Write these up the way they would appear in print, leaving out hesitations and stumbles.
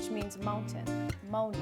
which means mountain, mauna.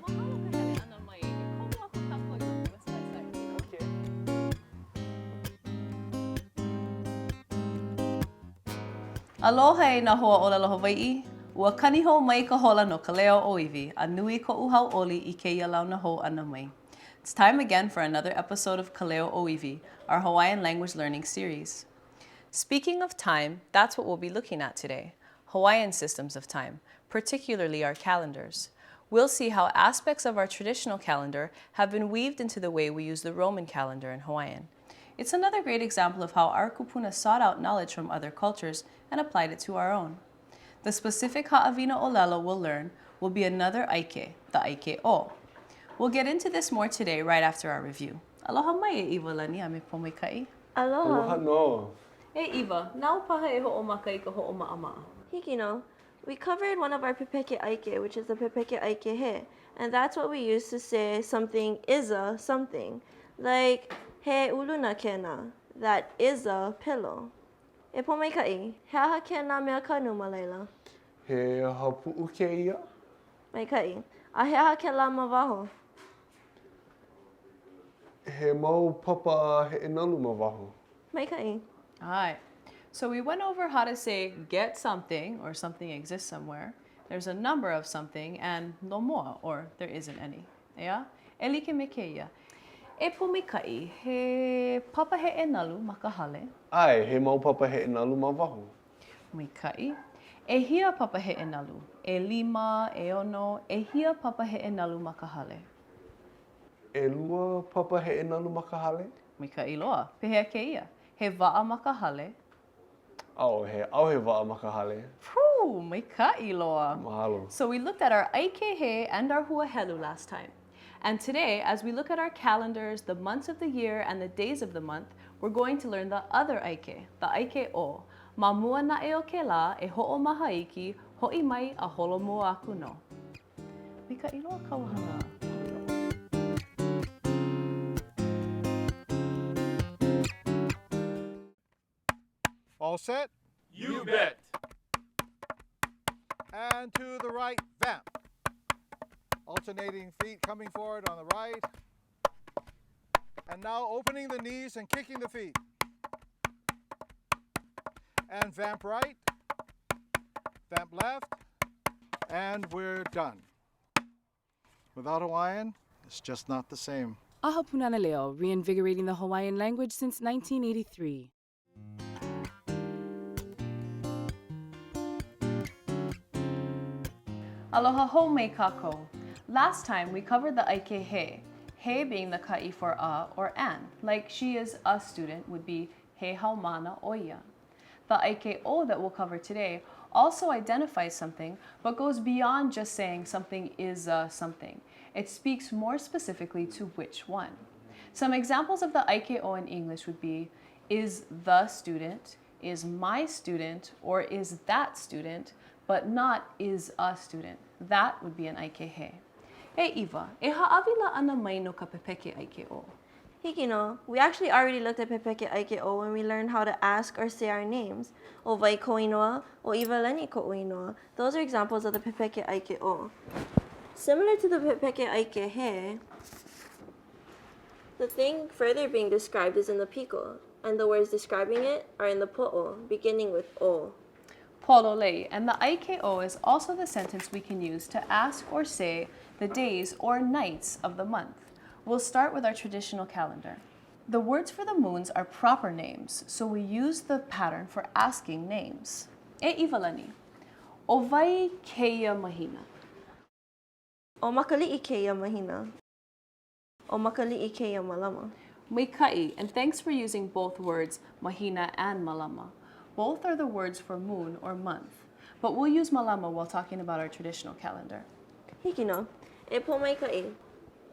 Mahalo ka hele ʻana mai. E komo aku kākou i loko. Let's go inside. Okay. Aloha e nā hoa ʻōlelo Hawaiʻi. Ua kani hou mai ka hola no ka leo ʻōiwi, a nui koʻu hauʻoli i kēia launa hou ʻana mai. It's time again for another episode of Ka Leo ʻŌiwi, our Hawaiian language learning series. Speaking of time, that's what we'll be looking at today, Hawaiian systems of time, particularly our calendars. We'll see how aspects of our traditional calendar have been weaved into the way we use the Roman calendar in Hawaiian. It's another great example of how our kupuna sought out knowledge from other cultures and applied it to our own. The specific ha'awina olelo we'll learn will be another ʻaike, the ʻaike ʻo. We'll get into this more today right after our review. Aloha mai e ʻIwalani a me Pōmaikaʻi. Aloha. Aloha nō. E ʻIwa, nāu paha e hoʻomaka i ka hoʻomaʻamaʻa. Hiki nō. We covered one of our pepeke ʻaike, which is the pepeke ʻaike he, and that's what we use to say something is a something. Like, he uluna kēnā, that is a pillow. E Pōmaikaʻi, he aha kēnā mea kanu ma laila? He hapuʻu kēia? Maikaʻi. A he aha kēlā ma waho? He mau papa heʻenalu ma waho. Maikaʻi. ʻAe. So we went over how to say get something or something exists somewhere, there's a number of something, and no more or there isn't any. ʻEā? E like me kēia. E Pōmaikaʻi, he papa heʻenalu ma ka hale? ʻAe, he mau papa heʻenalu ma waho. Maikaʻi. ʻEhia papa heʻenalu? ʻElima, ʻeono, ʻehia papa heʻenalu ma ka hale? ʻElua papa heʻenalu ma ka hale. Maikaʻi loa. Pehea kēia? He waʻa ma ka hale? ʻAʻohe, ʻaʻohe waʻa ma ka hale. Phew! Maikaʻi loa. Mahalo. So we looked at our ʻaike he and our huahelu last time. And today, as we look at our calendars, the months of the year, and the days of the month, we're going to learn the other ʻaike, the ʻaike ʻo. Ma mua naʻe o kēlā, e hoʻomaha iki, hoʻi mai a holomua aku nō. Maikaʻi loa kāu hana. All set? You bet. And to the right, vamp. Alternating feet coming forward on the right. And now opening the knees and kicking the feet. And vamp right, vamp left, and we're done. Without Hawaiian, it's just not the same. ʻAha Pūnana Leo, reinvigorating the Hawaiian language since 1983. Aloha hou mai kākou. Last time we covered the ʻaike he, he being the kaʻi for a or an, like she is a student would be he haumāna ʻo ia. The ʻaike ʻo that we'll cover today also identifies something, but goes beyond just saying something is a something. It speaks more specifically to which one. Some examples of the ʻaike ʻo in English would be is the student, is my student, or is that student, but not is a student. That would be an ʻaike he. E ʻIwa, e hāʻawi laʻana mai no ka pepeke ʻaike ʻo. Hiki nō. We actually already looked at pepeke ʻaike ʻo when we learned how to ask or say our names. ʻO wai kou inoa? ʻO ʻIwalani koʻu inoa. Those are examples of the pepeke ʻaike ʻo. Similar to the pepeke ʻaike he, the thing further being described is in the piko, and the words describing it are in the poʻo, beginning with ʻo. Pololei, and the ʻaike ʻo is also the sentence we can use to ask or say the days or nights of the month. We'll start with our traditional calendar. The words for the moons are proper names, so we use the pattern for asking names. E ʻIwalani, ʻo wai kēia mahina? ʻO Makaliʻi kēia mahina. ʻO Makaliʻi kēia malama. Maikaʻi, and thanks for using both words mahina and malama. Both are the words for moon or month. But we'll use malama while talking about our traditional calendar. Hiki nō. E Pōmaikaʻi,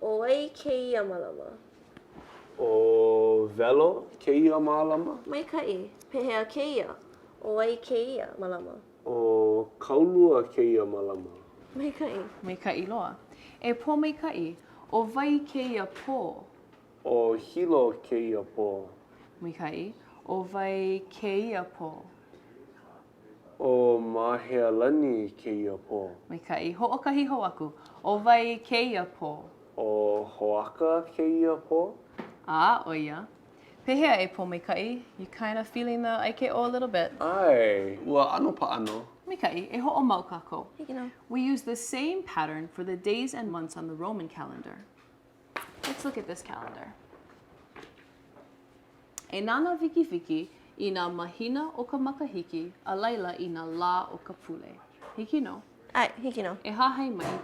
ʻo wai kēia malama? ʻO Welo kēia malama. Maikaʻi, pehea kēia? ʻO wai kēia malama? ʻO Kaulua kēia malama. Maikaʻi. Maikaʻi loa. E Pōmaikaʻi, ʻo wai kēia pō? ʻO Hilo kēia pō. Maikaʻi, ʻo wai kēia pō? ʻO Mahealani kēia pō. Maikaʻi, hoʻokahi hou aku. ʻO wai kēia pō? ʻO Hoaka kēia pō. A, ʻo ia. Pehea e Pōmaikaʻi? You kinda feeling the ʻaike ʻo a little bit? ʻAe, ua ʻano paʻa nō. Maikaʻi, e hoʻomau kākou. Hiki nō. We use the same pattern for the days and months on the Roman calendar. Let's look at this calendar. E nānā wikiwiki i nā mahina o ka makahiki a laila i nā lā o ka pule. Hiki nō? ʻAe, hiki nō. E hahai mai.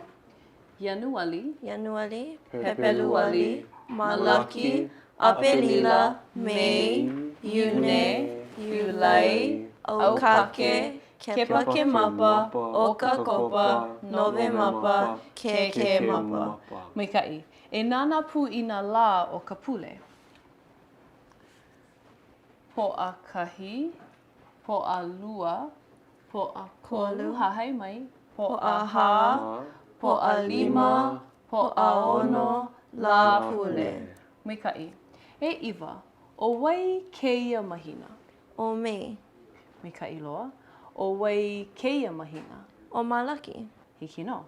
Ianuali. Ianuali, Pepeluali, Malaki, ʻApelila, Mei, Iune, Iulai, ʻAukake, Kepakemapa, ʻOkakopa, Nowemapa, Kēkēmapa. Maikaʻi. E nānā pū i nā lā o ka pule. Pōʻakahi, Pōʻalua, Pōʻakolu, hahai mai, Pōʻahā, Pōʻalima, Pōʻaono, Lāpule. Maikaʻi. E ʻIwa, ʻo wai kēia mahina? ʻO Mei. Maikaʻi loa. ʻO wai kēia mahina? ʻO Malaki. Hiki nō.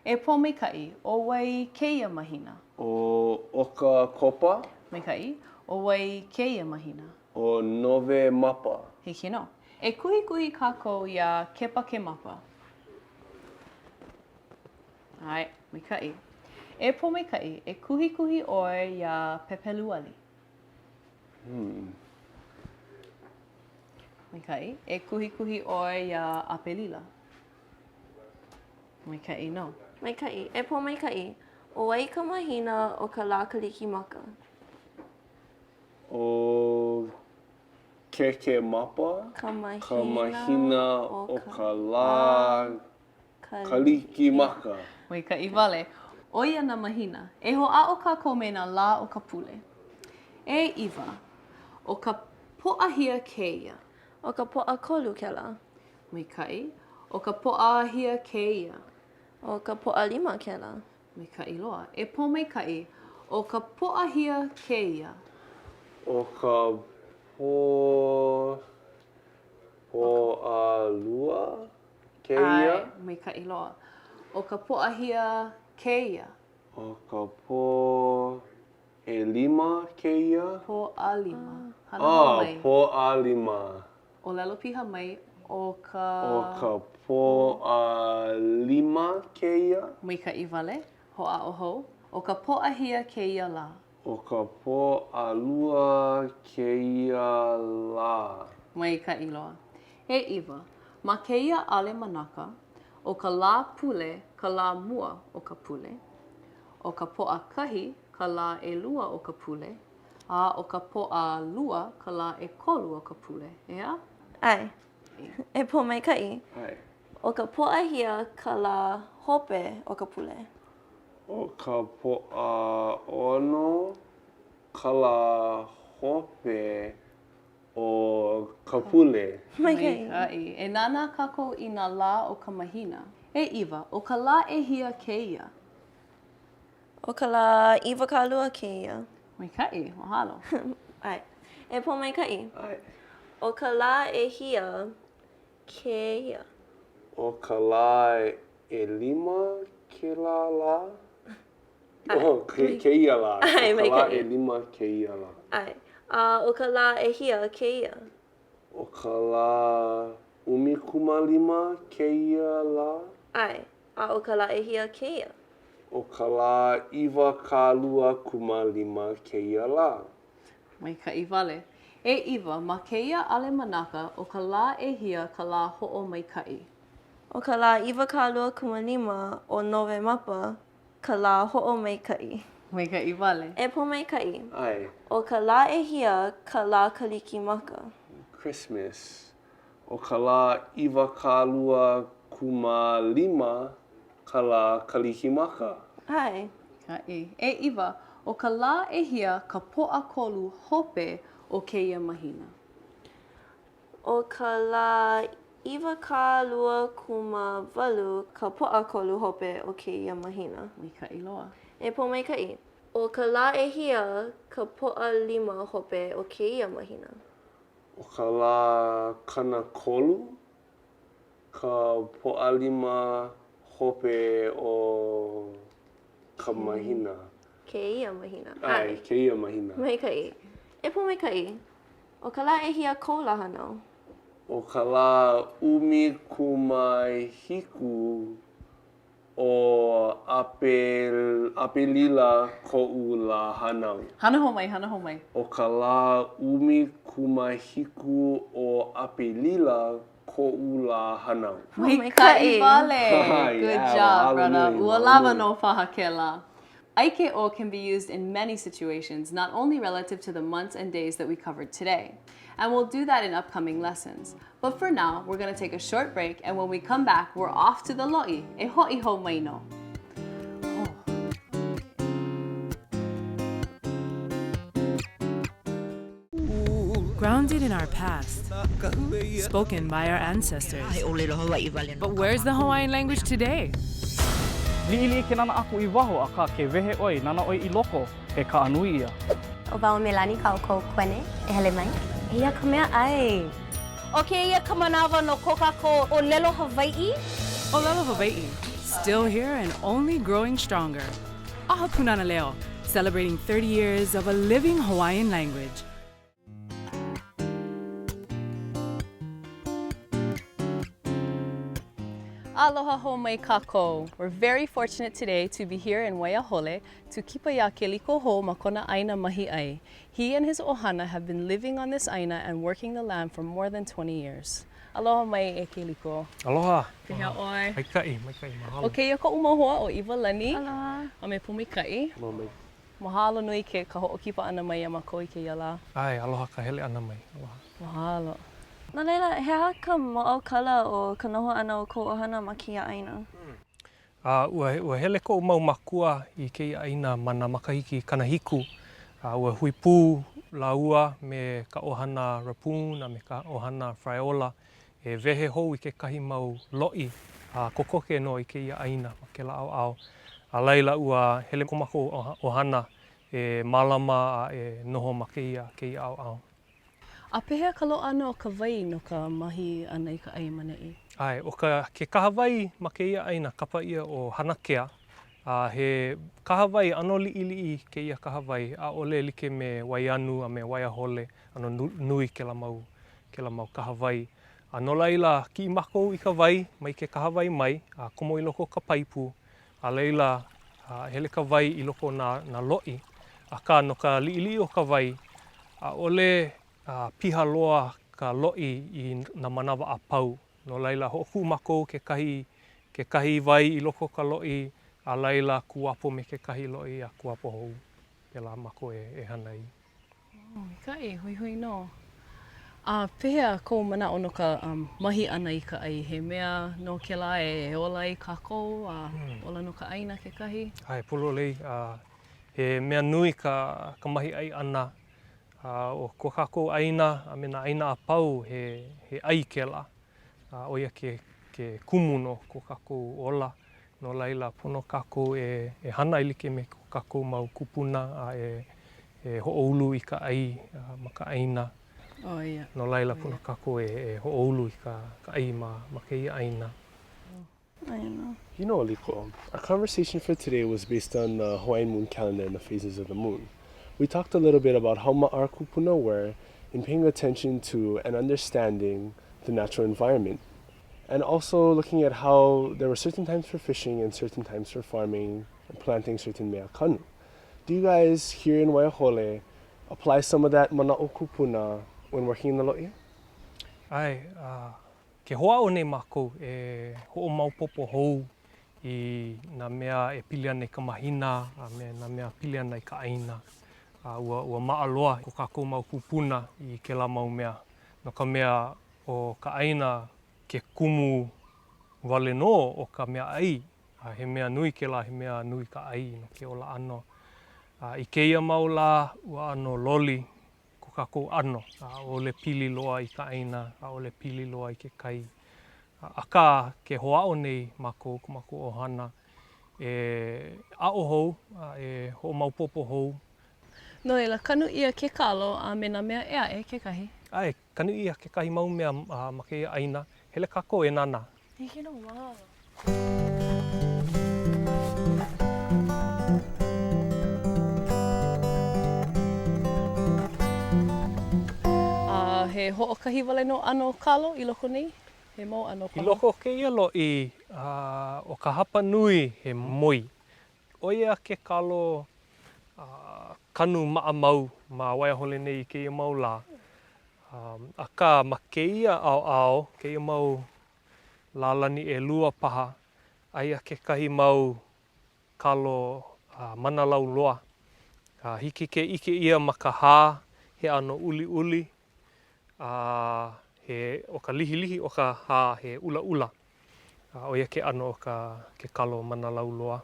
E Pōmaikaʻi, ʻo wai kēia mahina? ʻO ʻOkakopa. Maikaʻi. ʻO wai kēia mahina? ʻO Nowemapa. Hiki nō. E kuhikuhi kākou iā Kepakemapa. ʻAe, maikaʻi. E Pōmaikaʻi, e kuhikuhi ʻoe iā Pepeluali. Hmm. Maikaʻi. E kuhikuhi ʻoe iā ʻApelila. Maikaʻi nō. Maikaʻi. E Pōmaikaʻi, ʻo wai ka mahina o ka lā Kalikimaka? ʻO Kēkēmapa ka mahina o ka lā Kalikimaka. Maikaʻi wale. ʻO ia nā mahina. E hoʻāʻo kākou me nā lā o ka pule. E ʻIwa. ʻO ka Pōʻahia kēia. ʻO ka Pōʻakolu kēlā. Maikaʻi. ʻO ka Pōʻahia kēia. ʻO ka Pōʻalima kēlā. Maikaʻi loa. E Pōmaikaʻi, ʻo ka Pōʻahia kēia. ʻO ka Pō, Pōʻalua kēia. ʻAe, maikaʻi loa. ʻO ka Pōʻahia kēia. ʻO ka Pōʻelima kēia. Pōʻalima. Hana hou mai. Ah, Pōʻalima. ʻŌlelo piha mai, ʻo ka. ʻO ka Pōʻalima kēia. Maikaʻi wale, hoʻāʻo hou. ʻO ka Pōʻahia kēia lā. ʻO ka Pōʻalua kēia lā. Maikaʻi loa. E ʻIwa, ma kēia ʻalemanaka, ʻo ka Lāpule ka lā mua o ka pule, ʻo ka Pōʻakahi ka lā ʻelua o ka pule, A ʻo ka Pōʻalua ka lā ʻekolu o ka pule, ʻeā? ʻAe. E Pōmaikaʻi. ʻAe. ʻO ka Pōʻahia ka lā hope o ka pule. ʻO ka Pōʻaono ka lā hope o ka pule. Maikaʻi. Maikaʻi. E nānā kākou i nā lā o ka mahina. E ʻIwa, ʻo ka lā ʻehia kēia? ʻO ka lā 20 kēia. Maikaʻi, mahalo. ʻAe. E Pōmaikaʻi. ʻAe. ʻO ka lā ʻehia kēia? ʻO ka lā ʻelima kēlā lā? ʻAe. Oh, kēia lā. ʻAe, maikaʻi. ʻO ka lā ʻelima kēia lā. ʻAe. A ʻo ka lā ʻehia kēia? ʻO ka lā 15 kēia lā? ʻAe. A ʻo ka lā ʻehia kēia? ʻO ka lā 25 kēia lā. Maikaʻi wale. E ʻIwa, ma kēia ʻalemanaka, ʻo ka lā ʻehia ka lā hoʻomaikaʻi? ʻO ka lā 25 o Nowemapa. ka lā hoʻomaikaʻi. Maikaʻi wale. E Pōmaikaʻi. ʻAe. ʻO ka lā ʻehia ka lā Kalikimaka? Christmas. ʻO ka lā 25 ka lā Kalikimaka. ʻAe. ʻAe. E ʻIwa, ʻo ka lā ʻehia ka Pōʻakolu hope o kēia mahina? ʻO ka lā 28 ka Pōʻakolu hope o kēia mahina. Maikaʻi loa. E Pōmaikaʻi, ʻo ka lā ʻehia ka Pōʻalima hope o kēia mahina? ʻO ka lā 30 ka Pōʻalima hope o ka mahina. Kēia mahina. ʻAe, kēia mahina. Maikaʻi. E Pōmaikaʻi, ʻO ka lā ʻehia kou lā hānau? ʻO ka lā 17 o ʻApelila koʻu lā hānau. Hana hou mai, hana hou mai. ʻO ka lā 17 o ʻApelila koʻu lā hānau. Maikaʻi wale! Good job, brother. Ua lawa nō paha kēlā. ʻAike ʻo can be used in many situations, not only relative to the months and days that we covered today. And we'll do that in upcoming lessons. But for now, we're gonna take a short break, and when we come back, we're off to the loʻi. E hoʻi hou mai nō. Oh. Grounded in our past, spoken by our ancestors. But where's the Hawaiian language today? Liʻiliʻi ke nana aku i waho, akā ke wehe ʻoe, nana ʻoe i loko, he kaʻa nui ia. ʻO wau me Lani Kaʻōkou Kuene e hele mai. Eia ka mea ʻai. ʻO kēia ka manawa no ko kākou ʻōlelo Hawaiʻi. ʻŌlelo Hawaiʻi, still here and only growing stronger. ʻAha Pūnana Leo, celebrating 30 years of a living Hawaiian language. Aloha hou mai kākou. We're very fortunate today to be here in Waiahole to kipa iā Keliko Ho ma kona ʻāina mahi ʻai. He and his ʻohana have been living on this ʻāina and working the land for more than 20 years. Aloha mai e Keliko. Aloha. Pehea ʻoe? Maikaʻi, maikaʻi, mahalo. ʻO kēia koʻu mau hoa ʻo ʻIwalani. Aloha. A me Pōmaikaʻi. Aloha mai. Mahalo nui ke ka hoʻokipa ʻana mai iā mākou i kēia lā. ʻAe, aloha ka hele ʻana mai. Aloha. Mahalo. No laila, he aha ka mōʻaukala o ka noho ʻana o kou ʻohana ma kēia ʻāina? A ua, ua hele koʻu mau mākua i kēia ʻāina ma nā makahiki 70, a ua hui pū lāua me ka ʻohana Rapoone a me ka ʻohana Fraiola e wehe hou i kekahi mau loʻi a kokoke nō i kēia ʻāina ma kēlā ʻaoʻao. A laila, ua hele ko mākou ʻohana e mālama a e noho ma kēia, kēia ʻaoʻao. A pehea ka loaʻa ʻana o ka wai no ka mahi ʻana i ka ʻai ma neʻi? ʻAe, ʻo ka, ke kahawai ma kēia ʻāina kapa ʻia ʻo Hanakea, a he kahawai ʻano liʻiliʻi kēia kahawai, ʻaʻole like me Waianu a me Waiahole, ʻano nui kēlā mau, kēlā mau kahawai. A no laila, kiʻi mākou i ka wai mai ke kahawai mai, a komo i loko o ka paipu, a laila, hele ka wai i loko o nā, nā loʻi. Akā, no ka liʻiliʻi o ka wai, ʻaʻole piha loa ka loʻi i nā manawa a pau. No laila, hoʻokuʻu mākou kekahi, kekahi wai i loko o ka loʻi, a laila, kuapo me kekahi loʻi a kuapo hou. Pēlā mākou e, e hana ai. Oh, maikaʻi, hoihoi nō. A pehea kou manaʻo no ka mahi ʻana i ka ʻai? He mea nō kēlā e ola ai kākou a ola nō ka ʻāina kekahi? ʻAe, pololei. He mea nui ka ka mahiʻai ʻana. A ʻo ko kākou ʻāina a me nā ʻāina a pau, he he ʻai kēlā. A ʻo ia ke ke kumu no ko kākou ola. No laila, pono kākou e e hana e like me ko kākou mau kūpuna a e e hoʻoulu i ka ʻai ma ka ʻāina. Oh, yeah. No laila, pono kākou e e hoʻoulu i ka ka ʻai ma ma kēia ʻāina. You know, Liko, our conversation for today was based on the Hawaiian moon calendar and the phases of the moon. We talked a little bit about how our kupuna were in paying attention to and understanding the natural environment and also looking at how there were certain times for fishing and certain times for farming and planting certain mea kanu. Do you guys here in Waiahole apply some of that mana'o kupuna when working in the loʻi? ʻAe, a ke hoʻāʻo nei mākou e hoʻomaopopo hou. i nā mea e pili ana i ka mahina a me nā mea pili ana i ka ʻāina. A ua, ua maʻa loa ko kākou mau kūpuna i kēlā mau mea, no ka mea, ʻo ka ʻāina ke kumu wale nō o ka mea ʻai, a he mea nui kēlā, he mea nui ka ʻai no ke ola ʻano. A i kēia mau lā, ua ʻano loli ko kākou ʻano, ʻaʻole pili loa i ka ʻāina, ʻaʻole pili loa i ke kai. Akā, ke hoʻāʻo nei mākou, ko mākou ʻohana, e aʻo hou a e hoʻomaopopo hou. No laila, kanu ʻia ke kalo a me nā mea ʻē aʻe kekahi. ʻAe, kanu ʻia kekahi mau mea ma kēia ʻāina. Hele kākou e nānā. Hiki nō, mahalo. A he hoʻokahi wale nō ʻano kalo i loko nei? He mau ʻano paha? I loko o kēia loʻi, ʻo ka hapa nui he moi. ʻO ia ke kalo kanu maʻamau ma Waiahole nei i kēia mau lā. Akā, ma kēia ʻaoʻao, kēia mau lālani ʻelua paha, aia kekahi mau kalo manalau loa. Hiki ke ʻike ʻia ma ka hā, he ʻano uliuli, a he, ʻo ka lihilihi o ka hā he ʻulaʻula. A ʻo ia ke ʻano o ka, ke kalo manalau loa.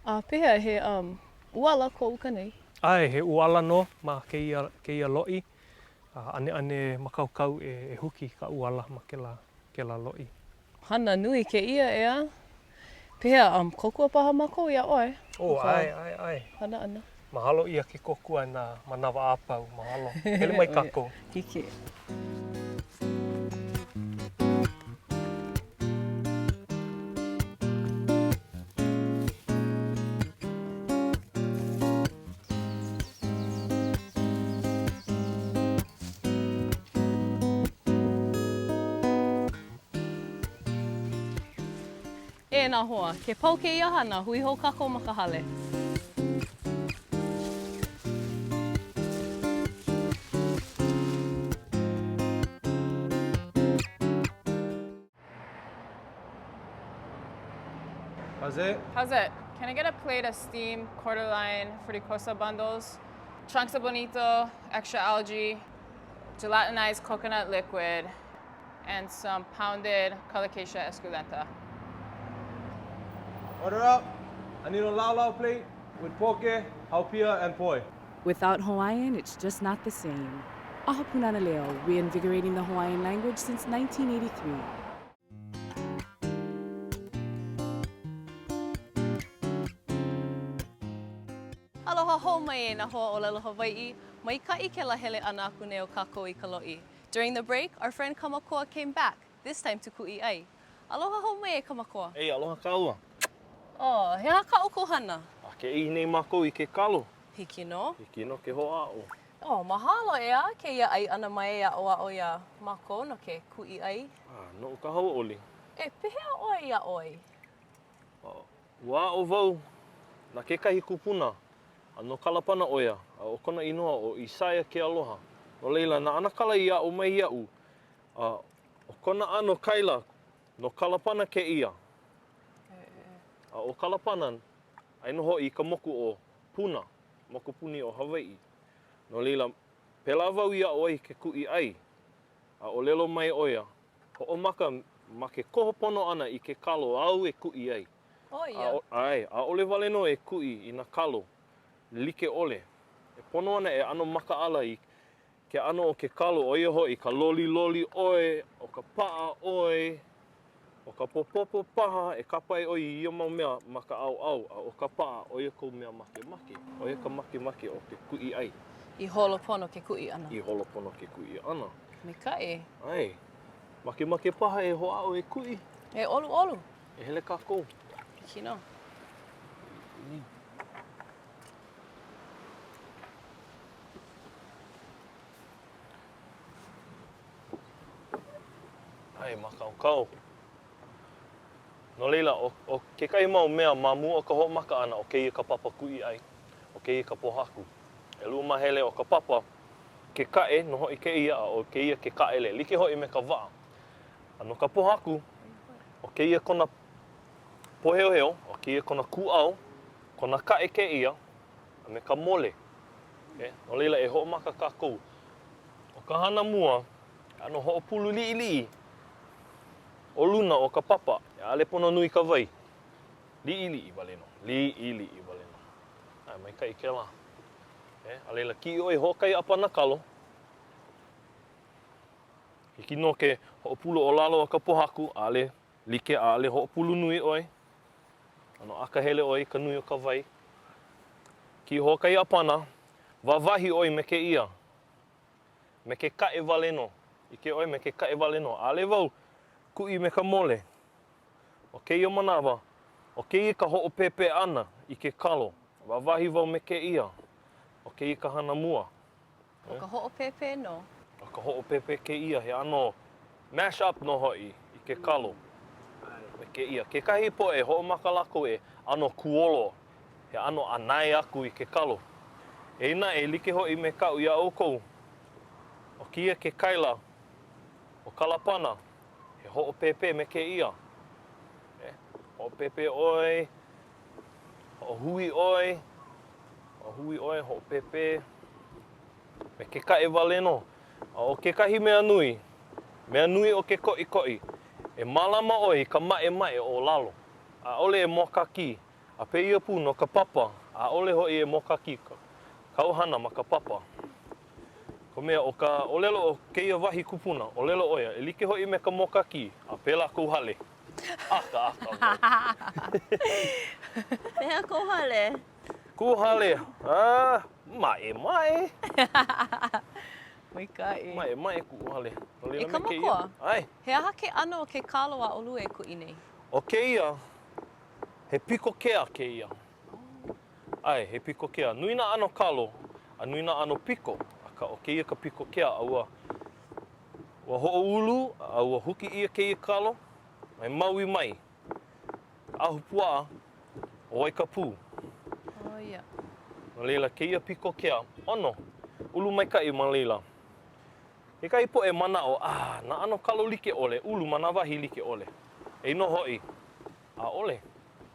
A pehea, he um, ʻuala ko uka nei? ʻAe, he ʻuala nō ma kēia, kēia loʻi. A ʻaneʻane mākaukau e, e huki ka ʻuala ma kēlā, kēlā loʻi. Hana nui kēia, ʻeā? Pehea, um, kōkua paha mākou iā ʻoe? Oh, ʻae, ʻae, ʻae. Hana ʻana. Mahalo ʻia ke kōkua i nā manawa a pau. Mahalo. Hele mai kākou. Hiki. E nā hoa, ke pau kēia hana, hui hou kākou ma ka hale. How's it? How's it? Can I get a plate of steamed cordyline fruticosa bundles, chunks of bonito, extra algae, gelatinized coconut liquid, and some pounded colocasia esculenta. Order up. I need a laulau plate with poke, haupia, and poi. Without Hawaiian, it's just not the same. ʻAha Pūnana Leo, reinvigorating the Hawaiian language since 1983. Aloha hou mai e nā hoa ʻōlelo Hawaiʻi. Maikaʻi kēlā hele ʻana aku nei o kākou i ka loʻi. During the break, our friend Kamakoa came back, this time to kuʻi ʻai. Aloha hou mai e Kamakoa. Hey, aloha kāua. Oh, he aha kā ʻoukou hana? A ke ʻihi nei mākou i ke kalo. Hiki nō. Hiki nō ke hoʻāʻo. Oh, mahalo, ʻeā, kēia ʻai ʻana mai e aʻoaʻo iā mākou no ke kuʻi ʻai. Ah, noʻu ka hauʻoli. E, pehea ʻoe i aʻo ai? Ua aʻo wau na kekahi kupuna, a no Kalapana ʻo ia, a ʻo kona inoa ʻo Isaia Kealoha. No laila, na ʻAnakala i aʻo mai iaʻu, a ʻo kona ʻano kaila, no Kalapana kēia. A ʻo Kalapana, aia nō hoʻi i ka moku ʻo Puna, mokupuni ʻo Hawaiʻi. No laila, pēlā wau i aʻo ai ke kuʻi ʻai, a ʻōlelo mai ʻo ia, Hoʻomaka ma ke koho pono ʻana i ke kalo āu e kuʻi ai. ʻO ia. ʻAe, ʻaʻole wale nō e kuʻi i nā kalo like ʻole. E pono ana e ʻano makaʻala i ke ʻano o ke kalo, ʻo ia hoʻi ka loliloli ʻoe, ʻo ka paʻa ʻoe, ʻo ka popopo paha, e kāpae ʻoe i ia mau mea ma ka ʻaoʻao, a ʻo ka paʻa, ʻo ia kou mea makemake. ʻO ia ka makemake o ke kuʻi ʻai. I holo pono ke kuʻi ʻana. I holo pono ke kuʻi ʻana. Maikaʻi. ʻAe. Makemake paha e hoʻāʻo e kuʻi? E ʻoluʻolu. E hele kākou. Hiki nō. ʻAe, mākaukau. No laila, ʻo, ʻo kekahi mau mea ma mua o ka hoʻomaka ʻana, ʻo kēia ka papa kuʻi ʻai, ʻo kēia ka pōhaku. ʻElua māhele o ka papa, ke kaʻe nō hoʻi kēia a ʻo kēia ke kaʻele, like hoʻi me ka waʻa. A no ka pōhaku, ʻo kēia kona. pōheoheo, ʻo kēia kona kūʻau, kona kaʻe kēia, a me ka mole. Okay? No laila, e hoʻomaka kākou. ʻO ka hana mua, ʻano hoʻopulu liʻiliʻi ʻo luna o ka papa. ʻAʻole pono nui ka wai. Liʻiliʻi wale nō. Liʻiliʻi wale nō. ʻAe, maikaʻi kēlā. Okay? A laila, kiʻi ʻoe i hoʻokahi ʻāpana kalo. Hiki nō ke hoʻopulu o lalo o ka pōhaku, ʻaʻole like, ʻaʻole hoʻopulu nui ʻoe. ʻAno akahele ʻoe i ka nui o ka wai. Kiʻi hoʻokahi ʻāpana, wāwahi ʻoe me kēia, me ke kaʻe wale nō. ʻIke ʻoe me ke kaʻe wale nō. ʻAʻole wau kuʻi me ka mole. ʻO kēia manawa, ʻo kēia ka hoʻopēpē ʻana i ke kalo. Wāwahi wau me kēia. ʻO kēia ka hana mua. ʻO ka hoʻopēpē nō. ʻO ka hoʻopēpē kēia, he ʻano mash up nō hoʻi i ke kalo me kēia. Kekahi poʻe, hoʻomaka lākou e ʻano kuolo, he ʻano ʻanae aku i ke kalo. Eia naʻe, like hoʻi me kaʻu iā ʻoukou, ʻo kēia ke kaila ʻo Kalapana, he hoʻopēpē me kēia. E, hoʻopēpē ʻoe, Hoʻohui ʻoe, hoʻohui ʻoe, hoʻopēpē me ke kaʻe wale nō. A ʻo kekahi mea nui, mea nui o ke koʻikoʻi, e mālama ʻoe i ka maʻemaʻe o lalo. ʻAʻole e mōakākī, a pēia pū no ka papa, ʻaʻole hoʻi e mōakākī kāu hana ma ka papa. Ka mea, ʻo ka ʻōlelo o kēia wahi kupuna, ʻōlelo ʻo ia, e like hoʻi me ka mōakākī, a pēlā kou hale. ʻAkaʻaka wau. Pehea kou hale? Kuʻu hale, ah, maʻemaʻe. Maikaʻi. Maʻemaʻe kuʻu hale. No laila E me kēia. Kamakoa, ʻAe. he aha ke ʻano o ke kalo a ʻolua e kuʻi nei? ʻO kēia, he piko kea kēia. ʻAe, he piko kea. Nui nā ʻano kalo, a nui nā ʻano piko, akā ʻo kēia ka piko kea a ua Ua hoʻoulu a ua huki ʻia kēia kalo mai Maui mai, ka ahupuaʻa ʻo Waikapū. Oh, ia. No laila, kēia piko kea, ʻono, ulu maikaʻi ma laila. Kekahi poʻe manaʻo, ah, nā ʻano kalo like ʻole, ulu ma nā wahi like ʻole. Eia nō hoʻi, ʻaʻole.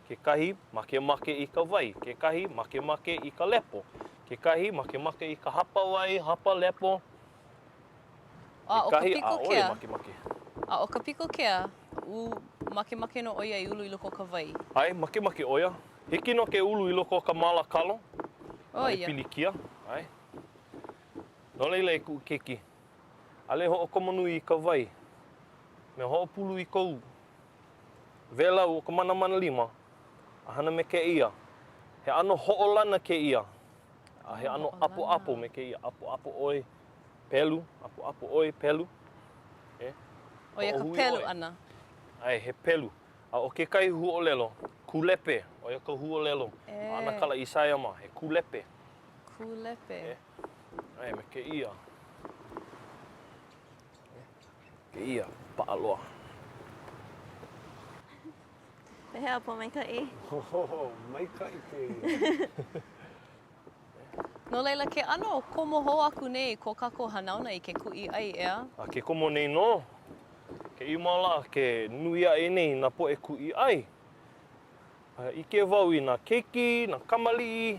Kekahi makemake i ka wai, kekahi makemake i ka lepo, kekahi makemake i ka hapa wai, hapa lepo. A ʻo ka Kekahi, piko ʻaʻole kea. makemake. A ʻo ka piko kea, u makemake nō ʻo ia i ulu i loko o ka wai. ʻAe, makemake ʻo ia. Hiki nō ke ulu i loko o ka māla kalo. ʻO ʻAʻole ia. pilikia. ʻAe. No laila e kuʻu keiki, ʻaʻole hoʻokomo nui i ka wai. Mea hoʻopulu i kou wēlau o ka manamana lima, a hana me kēia. He ʻano hoʻolana kēia. A he ʻano ʻapoʻapo me kēia. ʻApoʻapo ʻoe, pelu, ʻapoʻapo ʻoe, pelu. E? ʻO ia ka pelu ʻana. ʻAe, he pelu. A ʻo kekahi huaʻōlelo, kūlepe, ʻo ia ka huaʻōlelo a ʻAnakala Isaiah mā, he kūlepe. Kūlepe. E? ʻAe, me kēia. E? Kēia, paʻa loa. Pehea, pōmaikaʻi? Oh, maikaʻi kēia. No laila, ke ʻano komo hou aku nei ko kākou hanauna i ke kuʻi ʻai, ʻeā? A ke komo nei nō, kēia mau lā, ke nui aʻe nei nā poʻe kuʻi ʻai. A ʻike wau i nā keiki, nā kamaliʻi,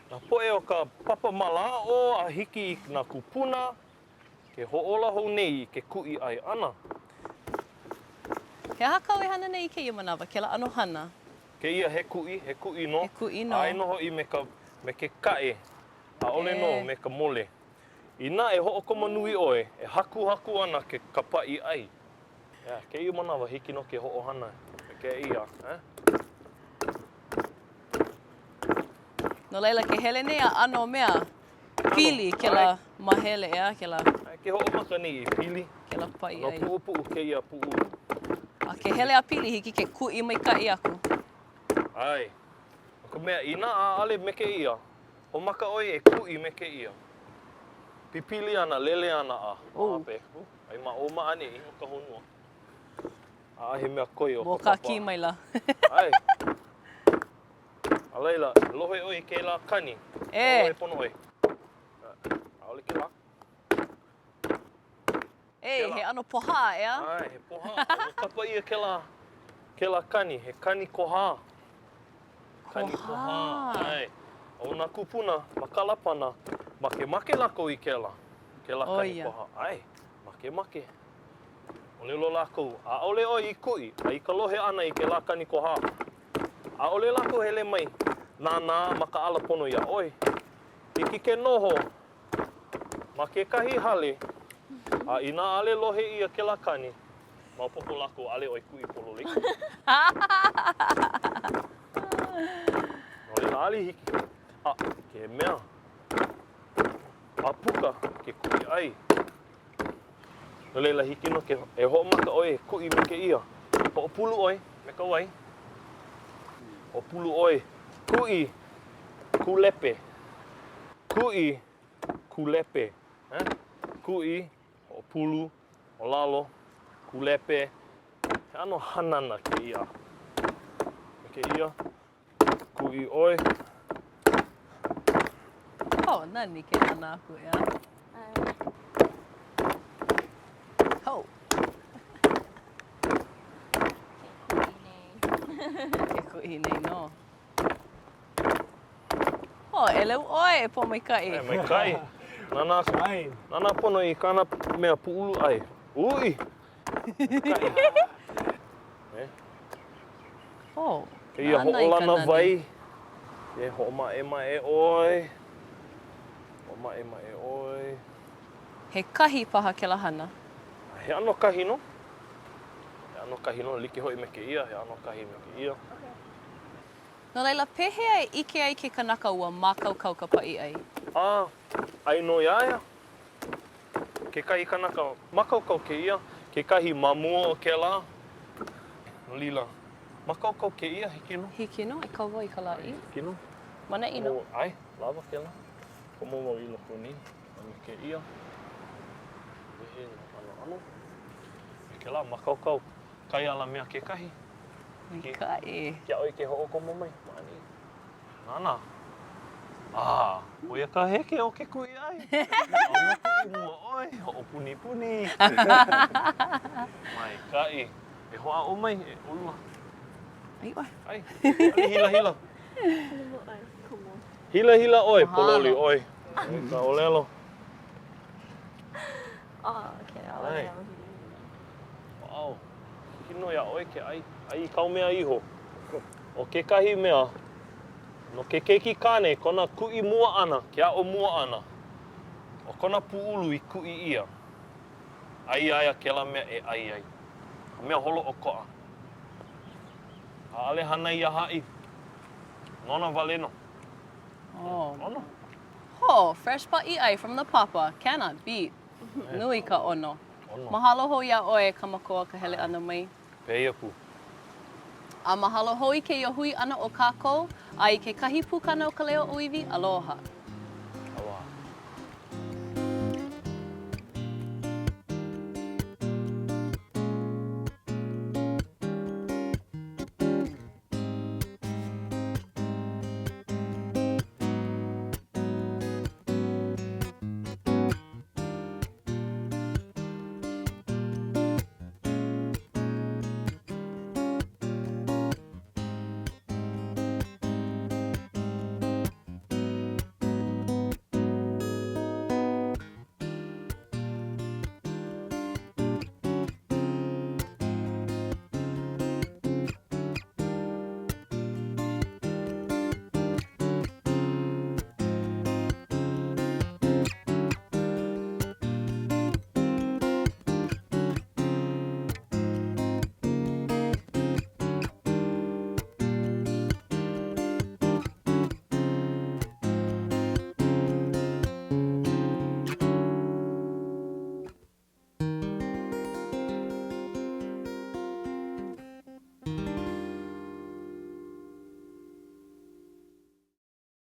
nā poʻe o ka papa mālaaʻo a hiki i nā kūpuna, Ke hoʻōla hou nei i ke kuʻi ʻai ʻana. He aha kāu e hana nei i kēia manawa, kēlā ʻano hana? Kēia he kuʻi, he kuʻi nō. He kuʻi nō. ʻAe nō hoʻi me ka, me ke kaʻe, ʻaʻole nō me ka mole. Inā e hoʻokomo nui ʻoe, e hakuhaku ana ke, ka paʻi ʻai. Yeah, kēia manawa hiki nō ke hoʻohana me kēia, eh? No laila, ke hele nei a ʻano mea, Pili kēlā mahele, ʻeā, kēlā. Aia ke hoʻomaka nei i pili. Kēlā paʻi ʻai. No puʻupuʻu kēia puʻu. A ke hele a pili, hiki ke kuʻi maikaʻi aku. ʻAe. No ka mea, inā ʻaʻole me kēia, hoʻomaka ʻoe e kuʻi me kēia. Pipili ana, lele ana a ma hope. Ai ma ʻō ma ʻaneʻi o ka honua. ʻAʻohe mea koi o ka papa. Mōkākī maila. ʻAe. A laila, lohe ʻoe i kēlā kani. E. Lohe pono ʻoe. ʻAʻole kēlā. Ei, he ʻano pohā, ʻeā? ʻAe, he pohā. Ua kapa ʻia kēlā. Kēlā kani, he kani kohā. Kani kohā. ʻAe. ʻO nā kūpuna ma Kalapana, makemake lākou i kēlā, kēlā kani kohā. ʻAe, makemake. ʻŌlelo lākou, ʻaʻole ʻoe i kuʻi, a i ka lohe ʻana i kēlā kani kohā, ʻaʻole lākou hele mai nānā makaʻala pono iā ʻoe. Hiki ke noho ma kekahi hale, a inā ʻaʻole lohe ʻia kēlā kani, maopopo lākou ʻaʻole ʻoe kuʻi pololei. No laila, ʻaʻole hiki a ke mea a puka ke kuʻi ʻai. No laila, hiki nō ke e hoʻomaka ʻoe e kuʻi me kēia. Hoʻopulu ʻoe me ka wai. Hoʻopulu ʻoe. Kuʻi kūlepe. Kuʻi kūlepe. Eh? Kuʻi, hoʻopulu, ʻo lalo, kūlepe. He ʻano hanana kēia. Me kēia, kuʻi ʻoe. Oh, nani ke nānā aku, ʻeā? Ho! Ke kuʻi nei. Ke kuʻi nei nō. Oh, ʻeleu ʻoe e Pōmaikaʻi. E maikaʻi. Nānā, nānā pono i kāna mea pūʻulu ʻai. Uʻi! Oh, Kēia hoʻolana wai, e hoʻomaʻemaʻe ʻoe, hoʻomaʻemaʻe ʻoe. He kahi paha kēlā hana. He ʻano kahi nō. He ʻano kahi nō, like hoʻi me kēia, he ʻano kahi me kēia. No laila, pehea e ʻike ai ke kanaka ua mākaukau ka paʻiʻai? A, ʻai nō iā ia. Kekahi kanaka mākaukau kēia, kekahi ma mua o kēlā. No laila, mākaukau kēia, hiki nō. Hiki nō, e kau i ka lāʻi. Hiki nō. Maʻaneʻi nō. ʻAe, lawa kēlā. Komo wau i loko nei, a me kēia. Wehe nā ʻanoʻano. Me kēlā, mākaukau kai ala mea kekahi. Maikaʻi. Hiki iā ʻoe ke hoʻokomo mai ma ʻaneʻi. Nānā. A, ʻo ia ka heke o ke kuʻi ʻai. ʻAʻole kuʻi mua ʻoe, hoʻopunipuni. Maikaʻi. E hoʻāʻo mai, e ʻolua. ʻAi ʻoe. ʻAi. ʻAʻole hilahila. Hilahila ʻoe, pōloli ʻoe. ʻO ka ʻōlelo. Oh, okay. ʻAʻole au hilahila. Hoʻāʻo. Hiki nō iā ʻoe ke ʻai, ʻai i kāu mea iho. ʻO kekahi mea, no ke keiki kāne kona kuʻi mua ʻana, ke aʻo mua ʻana, ʻo kona pūʻulu i kuʻi ʻia, ʻai iā ia kēlā mea e ʻai ai, ka mea holoʻokoʻa. ʻAʻole hana iā haʻi, nona wale nō. Oh. ʻOno. Ho, fresh paʻiʻai from the papa, cannot beat. Nui ka ʻono. ʻOno. Mahalo hou iā ʻoe, Kamakoa, ka hele ʻana mai. Pēia pū. A mahalo hou i kēia hui ʻana o kākou, a i kekahi pukana o ka leo ʻōiwi, aloha.